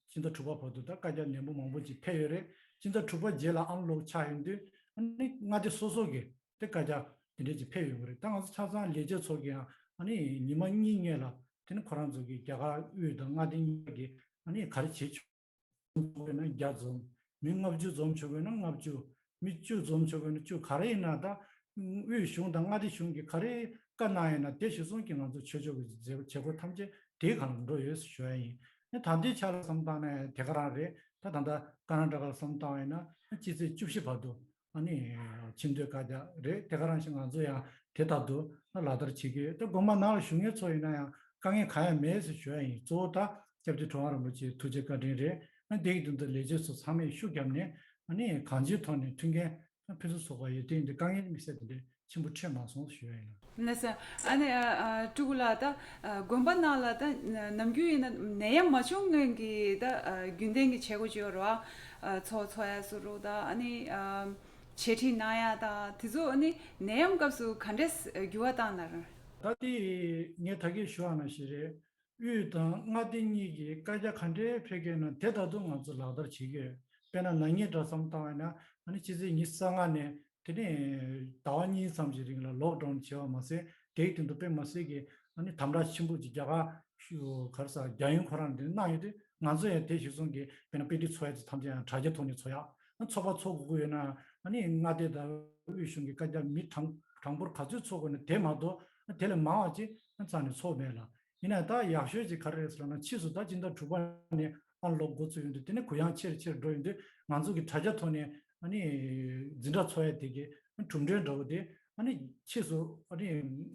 སྤྱི་ཟླ་དྲུག་པ་བར་དུ་ད་བཀའ་རྒྱ་ནན་པོ་མང་པོ་ཅིག་ཕེབས་ཡོད་རེད། སྤྱི་ཟླ་དྲུག་པ་རྗེས་ལ་ཨན་ལོག་ཆགས་ཡོང་དུས་ཨ་ནི་མངའ་སྡེ་སོ་སོ་གི་དེ་བཀའ་རྒྱ་དེ་འདྲས་ཅིག་ཕེབས་ཡོང་གི་རེད། ད་ང་ཚོ་ཆ་ཚང་ལས་བྱེད་ཚོ་གི་ཡང་ཨ་ནི་ཉི་མ་གཉིས་སྔོན་ལ་དེ་ནི་ཁོ་རང་ཚོ་གི་རྒྱ་གར་དབུས་དང་མངའ་སྡེ་གཉིས་ཀྱི་ཨ་ནི་ག་རེ་བྱེད་ཆོག་དགོས་ན་བརྒྱ་འཛོམས། མི་ལྔ་བཅུ་འཛོམས་ཆོག་དགོས་ན་ལྔ་བཅུ། མི་བཅུ་འཛོམས་ཆོག་དགོས་ན་བཅུ། ག་རེ་ཡིན་ན་ད་དབུས་གཞུང་དང་མངའ་སྡེ་གཞུང་གིས་ག་རེ་བཀའ་གནང་ཡོད་ན་དེ་གཞིར་བཟུང་གིས་ང་ཚོ་ཆོས་ཕྱོགས་ཀྱི་མཛད་བྱེད་སྒོ་ཐམས་ཅད་དེའི་སྒང་ལ་འགྲོ་ཡོད་ཞུ་ཡ་ཡིན། ཨ་ད་ལྟའི་ཆ་ལ་བསམ་བཏང་ན་དེ་ག་རང་རེད། ད་ད་ལྟ་ཀར་ནཱ་ཊ་ཀ་ལ་བསམ་བཏང་ཡོད་ན་སྤྱི་ཚེས་བཅུ་བཞི་བར་དུ་ཨ་ནི་ཆེས་མཐོའི་བཀའ་རྒྱ་རེད། དེ་ག་རང་བཞིན་ང་ཚོ་ཡང་དེ་ལྟར་དུ་ལག་བསྟར་བྱེད་ཀྱི་ཡོད། ད་དགོན་པ་ནང་ལ་བཞུགས་མཁན་ཚོ་ཡིན་ན་ཡང་དཀའ་ངལ་གང་ཡང་མེད་ཟེར་ཞུ་ཡ་ཡིན། གཙོ་བོ་ད་སྐྱབས་རྗེ་གྲུབ་དབང་རིན་པོ་ཆེའི་ཐུགས་རྗེ་བཀའ་དྲིན་རེད། ཨ་དེ་གི་མདུན་དུ་ལས་བྱེད་ཚོ་ཚང་མས་ཤུགས་བརྒྱབ་ནས་ཨ་ནི་གང་ཅིའི་ཐོག་ནས་མཐུན་རྐྱེན་ཕུན་སུམ་ཚོགས་པ་ཡོད་དེ་ཡིན་དུས་དཀའ་ངལ་དམིགས་བསལ་དེ་འདྲ་ཆེན་པོ་འཕྲད་མ་སོང་ཞུ་ཡ་ཡིན། ལགས་སོ། ཨ་ནི་ཨ་ཨ་སྤྲུལ་སྐུ་ལགས། ད་ཨ་དགོན་པ་ནང་ལ་ད་ནམ་རྒྱུན་ཡིན་ན་ནད་ཡམས་མ་བྱུང་སྔོན་གྱི་ད་ཨ་རྒྱུན་ལྡན་གྱི་བྱེད་སྒོ་ཅིག་ཡོད་རེད་བ། ཨ་ཚོགས་འཚོགས་ཡ་བཟོ་འདྲ་ད་ཨ་ནི་ཨ་འཆད་ཁྲིད་གནང་ཡ་ད་དེ་ཚོ་ཨ་ནི་ནད་ཡམས་སྐབས་སུ་ག་འདྲས་འགྱུར་བ་བཏང་ན་ར། ད་དེ་ངས་ད་གིན་ཞུ་བ་ནང་བཞིན་རེད། དབུས་དང་མངའ་སྡེ་གཉིས་ཀྱིས་བཀའ་རྒྱ་ག་འདྲའི་ཕེབས་ཀྱི་ཡོད་ན་དེ་ལྟར་དུ་ང་ཚོ་ལག་བསྟར་བྱེད་ཀྱི་ཡོད། དཔེར་ན་ན་ནིང་འདྲ་བསམ་བཏང་བ་ཡིན་ན་ཨ་ནི་ཕྱི་ཚེས་ཉི་ཤུ་རྩ་ལྔ་ནས་དེ་ནས་ཟླ་བ་གཉིས་ཙམ་གྱི་རིང་ལ་ལོག་ཌའུན་བྱས་པ་མ་ཟད། དེའི་སྟེང་དུ་དཔེ་མ་སྲིད་ཀྱི་ཨ་ནི་དམ་དྲག་ཆེན་པོ་ཅིག་རྒྱ་གར་ཤུ་ག་རེ་ཟ་རྒྱ་ཡོན་ཁོ་རང་འདི་གནང་ཡོད་དུས་ང་ཚོ་ཡང་དེ་གཞིར་བཟུང་གིས་དཔེར་ན་དཔེ་ཁྲིད་ཚོགས་ཡ་དེ་ཐམས་ཅད་ཡང་དྲ་རྒྱའི་ཐོག་ནས་ཚོགས་ཡ། ཨ་ཚོགས་པ་ཚོགས་དགོས་ཀྱི་ཡོད་ན་ཨ་ནི་མངའ་སྡེ་དང་དབུས་གཞུང་གི་བཀའ་རྒྱ་མི་གྲངས་གྲངས་འབོར་ག་ཚོད་ཚོགས་དགོས་ན་དེ་མ་གཏོགས་དེ་ལས་མང་བ་ཅིག་རྩ་ནས་ཚོགས་མེད་ལ། ཡིན་ན་ད་ཡག་ཤོས་ཅིག་ག་རེ་རེད་ཟེར་ན་ཕྱིས་སུ་ད་སྤྱི་ཟླ་དྲུག་པ་ནས་ཨན་ལོག་འགོ་ཚུགས་ཡོང་དུས་དེ་ནས་གུ་ཡངས་ཆེར་ཆེར་འགྲོ་ཡོང་དུས་ང་ཚོ་གི་དྲ་རྒྱ་ཐོག་ནས་ཨ་ནི་འཛིན་གྲྭ་ཚོགས་ཡ་དེ་གི་གྲུབ་འབྲས་འདྲ་བོ་དེ་ཨ་ནི་ཕྱིས་སུ་ཨ་ནི་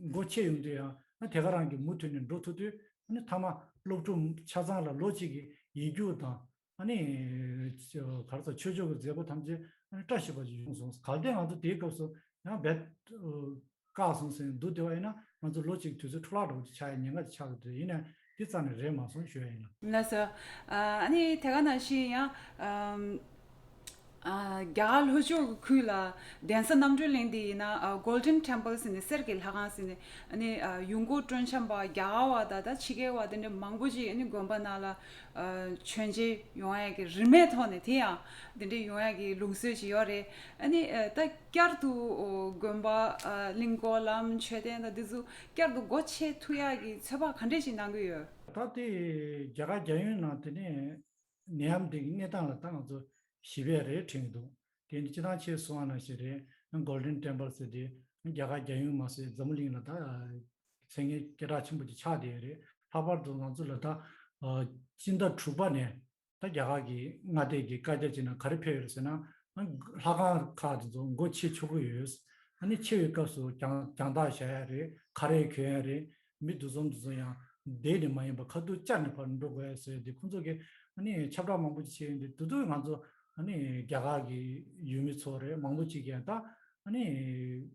སྒོ་ཕྱེ་ཡོང་དུས་ཡང་ཨ་དེ་ག་རང་གི་མུ་མཐུད་ནས་འགྲོ་ཐུབ་དུས་ཨ་ནི་མཐའ་མ་སློབ་ཕྲུག་ཆ་ཚང་ལ་ལོ་གཅིག་གི་ཡིག་རྒྱུགས་དང་། ཨ་ནི་ག་རེ་ཟེར་ཆོས་ཕྱོགས་ཀྱི་མཛད་སྒོ་ཐམས་ཅད་ཨ་ནི་བཀྲ་ཤིས་པ་ཞིག་ཡོང་སོང་། གལ་ཏེ་ང་ཚོ་དེའི་སྐབས་སུ་ཡང་རྦད་བཀག་སོང་ཟེར་འདུག་བསྡད་པ་ཡིན་ན་ང་ཚོ་ལོ་གཅིག་དུས་ཚོད་འཕྲོ་བརླག་འགྲོ་གི་ཆགས་ཡ་ཉེན་ཁ་ཆགས་ཀྱི་འདུག་ཡིན་ན་དེ་རྩ་ནས་རེད་མ་སོང་ཞུ་ཡ་ཡིན། ལགས་སོ། ཨ་ནི་དེ་ག་ནང་བཞིན་ཡང་ཨམ། ཨ་རྒྱ་གར་ལྷོ་ཕྱོགས་ཀྱི་ཁུལ་ལ་གདན་ས་རྣམ་གྲོལ་གླིང་འདི་ཡིན་ན་ཨ་Golden Temple ཟེར་ནས་གསེར་གྱི་ལྷ་ཁང་ཟེར་ནས་ཨ་ནི་ཨ་ཡུལ་སྐོར་སྤྲོ་འཆམ་པ་རྒྱ་གར་བ་དང་ད་ཕྱི་རྒྱལ་བ་དེ་འདྲ་མང་པོ་ཅིག་ཨ་ནི་དགོན་པ་ནང་ལ་ཨ་མཆོད་མཇལ་ཡོང་ཡ་གི་རིན་མེད་ཐོག་ནས་དེ་ཡང་དེ་འདྲ་ཡོང་ཡ་གི་ལུགས་སྲོལ་ཅིག་ཡོད་རེད། ཨ་ནི་ཨ་ད་བསྐྱར་དུ་ཨོ་དགོན་པ་ཨ་གླིང་སྐོར་ལམ་མཆོད་རྟེན་དང་འདི་ཚོ་བསྐྱར་དུ་སྒོ་ཕྱེ་ཐུབ་ཡ་གི་ཚོད་དཔག་ག་འདྲས་ཅིག་གནང་གི་ཡོད། ད་དེ་རྒྱ་གར་རྒྱལ་ཡོངས་ནང་དེ་ནས་ནད་ཡམས་འདི་གི་གནས་སྟངས་ལ་ད་ང་ཚོ་ཞིབ་པ་རེད་དྲན་གྱི་འདུག་དེ་ནི་སྤྱིར་བཏང་ཆེས་གསུང་བ་ནང་བཞིན་རེད། Golden Temple ཟེར་དེ་ རྒྱ་གར་རྒྱལ་ཡོངས་མ་ཟད་འཛམ་བུ་གླིང་ལ་ད་མཚན་སྙན་སྐད་གྲགས་ཆེན་པོ་ཅིག་ཆགས་བསྡད་ཡོད་རེད། ལྷག་པར་དུ་ང་ཚོ་ལ་ད་ཨ་སྤྱི་ཟླ་དྲུག་པ་ནས་ད་རྒྱ་གར་གྱི་མངའ་སྡེ་གི་བཀའ་རྒྱ་ཅིག་ནང་ག་རེ་ཕེབས་ཡོད་རེད་ཟེར་ན། ཨ་ལྷ་ཁང་ཁག་དེ་ཚོ་སྒོ་ཕྱེ་ཆོག་གི་ཡོད། ཨ་ནི་ཕྱེ་བའི་སྐབས་སུ་རྒྱང་རྒྱང་ཐག་བཞག་ཡ་རེད། ཁ་རས་གྱོན་ཡ་རེད། མི་འདུ་འཛོམས་འདུ་འཛོམས་ཡང་བསྡད་ནས་མ་ཡིན་པར་ཁ་ཐུག་བཅར་ནས་ཕར་འགྲོ་དགོས་ཟེར་ཏེ། ཁོང་ཚོ་གིས་ཨ་ནི་ཁྱབ་བསྒྲགས་མང་པོ་ཅིག་བྱས་ཡོང་དུས། དེ་དུས་ང་ཚོ་ཨ་ནི་རྒྱ་གར་གྱི་ཡུལ་མི་ཚོ་རེད། མང་པོ་ཅིག་གིས་ད་ཨ་ནི་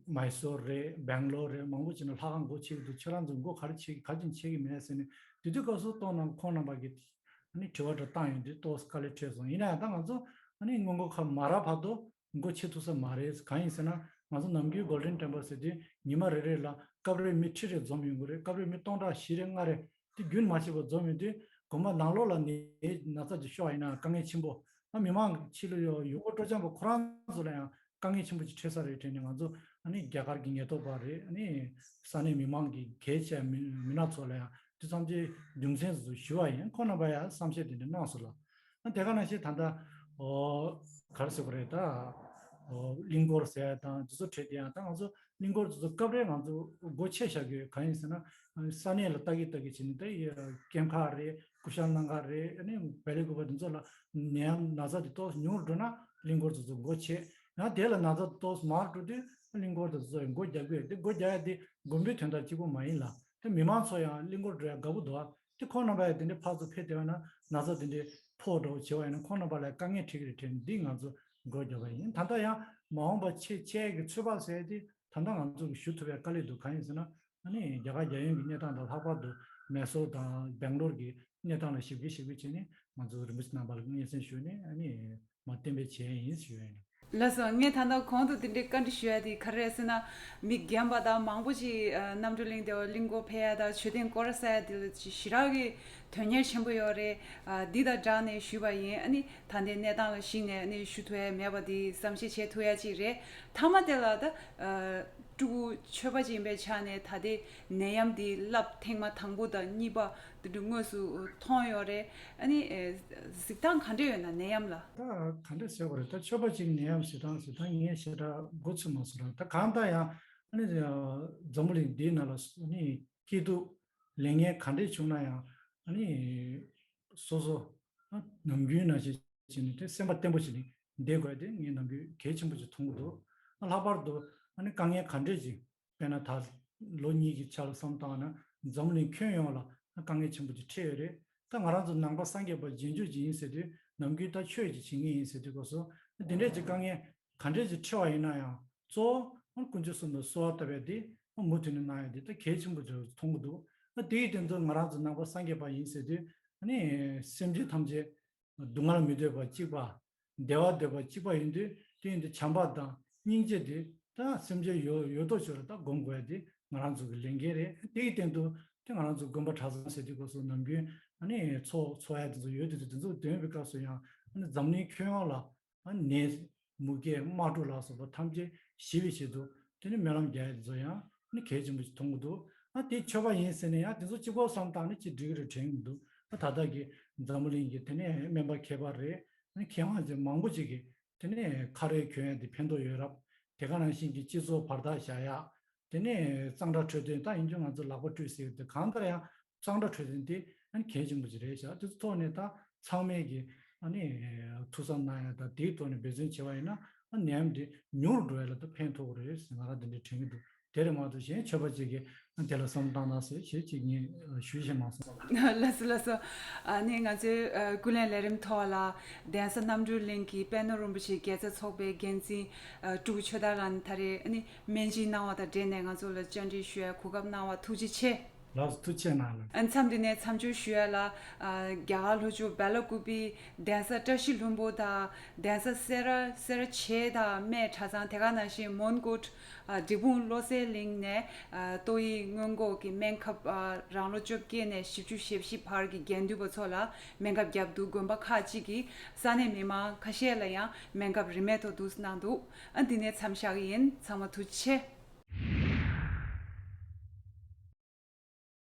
མའི་སོར་རེད། སྦེང་ལོར་རེད། མང་པོ་ཅིག་ནས་ལྷ་ཁང་སྒོ་ཕྱེ་གི་འདུག་ཁྱེད་རང་ཚོ་སྒོ་ག་རེ་ཕྱེ་གི་ག་ཅིག་ཕྱེ་གི་མེད་ཟེར་ནས། དེ་དུས་སྐབས་སུ་ཏོག་ནང་ཁོང་རྣམ་པ་གིས་ཨ་ནི་དྲི་བ་འདྲ་བཏང་ཡོང་དུས་ཏོག་ཙམ་དཀའ་ལས་འཕྲད་སོང་། ཡིན་ན་ཡང་ད་ང་ཚོ་ཨ་ནི་སྔོན་འགོག་ཁབ་མ་རག་བར་དུ་སྒོ་ཕྱེ་ཐུབ་ས་མ་རེད། གང་ཡིན་ཟེར་ན། ང་ཚོ་ནམ་རྒྱུན་Golden Temple ཟེར་དུས་ཉི་མ་རེ་རེ་ལ་སྐབས་རེ་མི་ཁྲི་རེ་འཛོམས་ཡོང་གི་རེད། སྐབས་རེ་མི་སྟོང་ཕྲག་བཞི་རེ་ལྔ་རེ། དེ་རྒྱུན་མ་ཆད་པར་འཛོམས་ཡོང་དུས། དགོན་པ་ནང་ལོགས་ལ་ནད་ན་ཚ་ཅིག་ཤོར་བ་ཡིན་ན་དཀའ་ངལ་ཆེན་པོ། ཨ་མི་མང་ཕྱི་ལོགས་ཡོང་སྒོ་སྤྲོ་འཆམ་པ་ཁོ་རང་ཚོ་ལ་ཡང་དཀའ་ངལ་ཆེན་པོ་ཅིག་འཕྲད་ས་རེད་དྲན་ནས། ང་ཚོ་ཨ་ནི་རྒྱ་གར་གྱི་ཉེན་རྟོག་པ་རེད། ཨ་ནི་ས་གནས་མི་མང་གི་གལ་ཆེ་མི་མི་སྣ་ཚོ་ལ་ཡང་དེ་ཙམ་གྱི་རྒྱུ་མཚན་ཚོ་ཞུ་བ་ཡིན། ཁོང་རྣམ་པ་ཡང་བསམ་ཤེས་དེ་འདྲ་གནང་སོང་ལ། ཨ་དེ་ག་ནང་བཞིན་ད་ལྟ་ཨོ་ག་རེ་ཟེར་དགོས་རེད། ད་ཨོ་གླིང་སྐོར་ཟེར་ཡ་དང་དེ་ཚོ་འཕྲད་དེ། ཡང་ད་ང་ཚོ་གླིང་སྐོར་དེ་ཚོ་སྐབས་རེ་ང་ཚོ་སྒོ་ཕྱེ་བཞག་གི་ཡོད། གང་ཡིན་ཟེར་ན། ས་གནས་ལ་ལྟ་གི་ལྟ་གི་བྱས་ནས་ད་ཡ་ཀེམ་ཁག་རེད། ཀུ་ཤ་ནང་ཁག་རེད། ཨ་ནི་བལ་ཡུལ་དགོན་པ་དེ་ཚོ་ལ་ནད་ཡམས་ན་ཚ་དེ་ཏོག་ཙམ་ཉུང་རུ་འགྲོ་ན་གླིང་སྐོར་དེ་ཚོ་སྒོ་ཕྱེ། ཡང་དེ་ལ་ན་ཚ་ཏོག་ཙམ་མར་འགྲོ་དུས་གླིང་སྐོར་དེ་ཚོ་སྒོ་རྒྱག་གི་ཡོད། དེ་སྒོ་རྒྱག་ཡ་དེ་དགོན་པའི་དོན་དག་གཅིག་པུ་མ་ཡིན་ལ། དེ་མི་མང་ཚོ་ཡང་གླིང་སྐོར་འགྲོ་ཡ་དགའ་པོ་འདུག་ཨ། དེ་ཁོང་རྣམ་པ་ཡང་དེ་འདྲའི་ཕར་ཚུར་ཕེབས་བསྡད་པ་ན་ན་ཚ་དེ་འདྲའི་ཕོག་འགྲོ་བྱེད་པ་ཡིན་ན། ཁོང་རྣམ་པ་ལ་དཀའ་ངལ་འཕྲད་ཀྱི་རེད་དྲན་ནས་འདི་ང་ཚོ་སྒོ་རྒྱབ་པ་ཡིན། ད་ལྟ་ཡང་མ་འོངས་པ་ཆེད་ཆེད་ཀྱི་ཚོད་དཔག་ཟེར་དེ་ད་ལྟ་ང་ཚོ་གིས་ཞུ་ཐུབ་པའི་དཀའ་ལས་འདུག་གང་ཡིན་ཟེར་ན། ཨ་ནི་རྒྱ་གར་རྒྱལ་ཡོངས་ཀྱི་གནས་སྟངས་དང་། ལྷག་པར་དུ་མེ་སོར་དང་སྦེང་ལོར་གྱི་གནས་སྟངས་ལ་ཞིབ་འཇུག་ཞིབ་འཇུག་བྱས་ནས། ང་ཚོ་རིན་པོ་ཆེ་རྣམ་པ་ལ་སྙན་སེང་ཞུས་ནས། ཨ་ནི་མ་གཏན་འབེབས་བྱས་ཡིན་ཞུ་ཡིན། ལགས་སོ། ངས་ད་ལྟ་གོང་དུ་དེ་འདྲའི་བཀའ་འདྲི་ཞུ་ཡ་དེ་ག་རེ་རེད་ཟེར་ན། མི་རྒན་པ་དང་མང་པོ་ཅིག་ཨ་རྣམ་གྲོལ་གླིང་དེ་བ་གླིང་སྐོར་ཕེབས་ཡ་དང་མཆོད་རྟེན་སྐོར་ཟ་ཡ་དེ་ལ་ཞེ་དྲག་གི་དོན་གཉེར་ཆེན་པོ་ཡོད་རེད། ཨ་འདི་དང་སྦྲགས་ནས་ཞུས་པ་ཡིན། ཨ་ནི་ད་ལྟའི་གནས་སྟངས་ལ་གཞིགས་ནས་ཨ་ནི་ཞུ་ཐུབ་ཡ་མེད་པ་དེ་བསམ་ཤེས་བྱེད་ཐུབ་ཡ་ཅིག་རེད། མཐའ་མ་དེ་ལ་ད་ཨ་སྤྲུལ་སྐུ་ཆོས་པ་ཅིག་ཡིན་པའི་ཆ་ནས་ད་ལྟའི་ནད་ཡམས་འདི་རླབས་ཐེངས་མ་དང་པོ་དང་གཉིས་པ་དེ་འདྲ་དངོས་སུ་མཐོང་ཡོད་རེད། ཨ་ནི་ཨེ་གཟིགས་སྟངས་ག་འདྲ་ཡོད་ན་ནད་ཡམས་ལ། ད་ག་འདྲ་ཟེར་བ་རེད། ད་ཆོས་པ་ཅིག་ནད་ཡམས་གཟིགས་སྟངས་གཟིགས་སྟངས་ངས་ཞེ་དྲག་མགོ་ཚོད་མ་སོང་ར། ད་གང་ལྟར་ཡང་ཨ་ནི་འཛམ་བུ་གླིང་འདིའི་ནང་ལ་ཨ་ནི་སྐྱིད་སྡུག་ལས་ངན་ག་འདྲ་བྱུང་ན་ཡང་། ཨ་ནི་སོ་སོ་ཨ་ནམ་རྒྱུན་ནང་བཞིན་བྱས་ནས་དེ་སེམས་པ་བརྟན་པོ་བྱས་ནས་བསྡད་དགོས་དེ་ངས་ནམ་རྒྱུན་གལ་ཆེན་པོ་ཅིག་མཐོང་གི་འདུག་ཨ་ལྷག་པར་དུ་ཨ་ནི་དཀའ་ངལ་ག་འདྲས་ཅིག་དཔེར་ན་ད་ལོ་གཉིས་ཀྱི་ཆ་ལ་བསམ་བཏང་ན། འཛམ་གླིང་ཁྱོན་ཡོངས་ལ་དཀའ་ངལ་ཆེན་པོ་ཅིག་འཕྲད་ཡོད་རེད། ད་ང་རང་ཚོ་ནང་པ་སངས་རྒྱས་པ་རྗེས་འཇུག་ཅིག་ཡིན་ཟེར་དུས། ནམ་རྒྱུན་ད་ཆོས་ཅིག་བྱེད་མཁན་ཡིན་ཟེར་དུས་སྐབས་སུ། དེ་འདྲས་ཀྱི་དཀའ་ངལ་ག་འདྲས་ཅིག་འཕྲད་པ་ཡིན་ན་ཡང་། གཙོ་བོ་དཀོན་མཆོག་གསུམ་ལ་གསོལ་བ་བཏབ་པའི་དེ་མུ་མཐུད་ནས་གནང་ཡ་དེ་ད་གལ་ཆེན་པོ་ཅིག་མཐོང་གི་འདུག་ཨ་དེ་ཡི་སྟེང་དུ་ང་རང་ཚོ་ནང་པ་སངས་རྒྱས་པ་ཡིན་ཟེར་དུས། ཨ་ནི་སེམས་ཅན་ཐམས་ཅད་སྡུག་བསྔལ་མི་འདོད་པ་གཅིག་པ། བདེ་བ་འདོད་པ་གཅིག་པ་ཡིན་དུས། དེ་ཡིན་དུས་བྱམས་པ་དང་སྙིང་རྗེ་དེ་ད་སེམས་ཅན་ཡོད་ཡོད་དོ་ཅོག་ལ་ད་སྒོམ་དགོས་ཡ་དེ་ང་རང་ཚོ་གི་ལས་འགན་རེད། དེ་ཡི་སྟེང་དུ་དེ་ང་རང་ཚོ་དགོན་པ་གྲྭ་ཚང་ཟེར་དུས་སྐབས་སུ་ནམ་རྒྱུན་ཨ་ནི་འཚོགས་འཚོགས་ཡ་དེ་ཚོ་ཡོད་དུས། དེ་ཚོ་འདོན་པའི་སྐབས་སུ་ཡང་ཨ་ནི་འཛམ་གླིང་ཁྱོན་ཡོངས་ལ་ཨ་ནི་ནད་མུ་གེ་དམག་འཁྲུག་ལ་སོགས་པ་ཐམས་ཅད་ཞི་བའི་ཆེད་དུ་དེ་ནི་སྨོན་ལམ་རྒྱག་ཡ་དེ་ཚོ་ཡང་ཨ་ནི་གལ་ཆེན་པོ་ཞིག་མཐོང་གི་འདུག་ཨ་དེ་ཆོས་པ་ཡིན་ཟེར་ནས་ཡང་དེ་ཚོ་གཅིག་པོ་བསམ་བཏང་ནས་ཅིག་འགྲིག་གི་རེད་དྲན་གྱི་འདུག་ཨ་ད་ལྟ་གི་འཛམ་བུ་གླིང་གི་དེ་ནས་སྨན་པ་མཁས་པ་རེད། ཨ་ནི་མཁས་དབང་ཅན་མང་པོ་ཅིག་གིས་དེ་ནས་ཁ་རས་གྱོན་ཡ་དེ་ཕན་ཐོགས་ཡོད་རབས། དེ་ག་ནང་བཞིན་གྱི་སྤྱི་ཚོགས་བར་ཐག་བཞག་ཡ། དེ་ནས་གཙང་སྦྲ་འཕྲོད་བསྟེན། ད་ཡིན་རྒྱུ་ང་ཚོ་ལག་པ་བཀྲུས་ཟེར་གྱི་འདུག་གང་ལྟར་ཡང་གཙང་སྦྲ་འཕྲོད་བསྟེན་དེ་ཨ་ནི་གལ་ཆེན་པོ་ཞིག་རེད་ཤག་དེ་ཚོ་ཐོག་ནས་ད་ཚང་མས་ཀྱི་ཨ་ནི་ཐུགས་བསམ་གནང་ཡ་དང་། དེའི་ཐོག་ནས་འབད་བརྩོན་བྱས་པ་ཡིན་ན། ཨ་ནད་ཡམས་དེ་ཉུང་རུ་འགྲོ་ཡ་ལ་ད་ཕན་ཐོགས་ཀྱི་རེད་ཟེར་ང་རང་དེ་འདྲ་དྲན་གྱི་འདུག་དེ་རེད་མ་གཏོགས་གཞན་ཆོས་པ་ཅིག་གིས་དེ་ལ་བསམ་བཏང་ན་ཟེར་ཞེས་ཅིག་ངས་ཞུ་ཤེས་མ་སོང་། ལགས་སོ། ལགས་སོ། ཨ་ནི་ང་ཚོའི་ཨ་སྐུ་ལས་ལས་རིམ་ཐོག་ལ་གདན་ས་རྣམ་གྲོལ་གླིང་གི་པད་ནོར་རིན་པོ་ཆེ་དགེ་རྩ་ཚོགས་པའི་འགན་འཛིན་ཨ་སྤྲུལ་སྐུ་ཆོས་དར་ལགས་ནས་ད་རེས་ཨ་ནི་སྨན་སྦྱིན་གནང་བ་དང་འབྲེལ་ནས་ང་ཚོ་ལ་བཅར་འདྲི་ཞུ་ཡ་གོ་སྐབས་གནང་བ་ཐུགས་རྗེ་ཆེ། ལགས་སོ། ཐུགས་རྗེ་གནང་ལགས། ཨ་མཚམས་འདི་ནས་མཚམས་འཇོག་ཞུ་ཡ་ལ། ཨ་རྒྱ་གར་ལྷོ་ཕྱོགས་སྦེ་ལ་ཀུ་པི་གདན་ས་བཀྲ་ཤིས་ལྷུན་པོ་དང་། གདན་ས་སེ་ར་སེ་ར་བྱེས་དང་སྨད་གྲྭ་ཚང་། དེ་ག་ནང་བཞིན་མོན་གྷོ་ཨ་འབྲས་སྤུངས་བློ་གསལ་གླིང་ནས་ཨ་ཏོག་དབྱིབས་སྔོན་འགོག་གི་སྨན་ཁབ་ཨ་རང་ལོ་བཅོ་བརྒྱད་ནས་བཞི་བཅུ་ཞེ་བཞི་བར་གྱི་དགེ་འདུན་པ་ཚོ་ལ་སྨན་ཁབ་བརྒྱབ་འདུག་དགོན་པ་ཁག་ཅིག་གིས་ས་གནས་མི་མང་ཁ་ཤས་ལ་ཡང་སྨན་ཁབ་རིན་མེད་ཐོག་ཏུ་གནང་འདུག་ཨ་འདི་ནས་མཚམས་བཞག་གི་ཡིན། ཚང་མ་ཐུགས་རྗེ་ཆེ།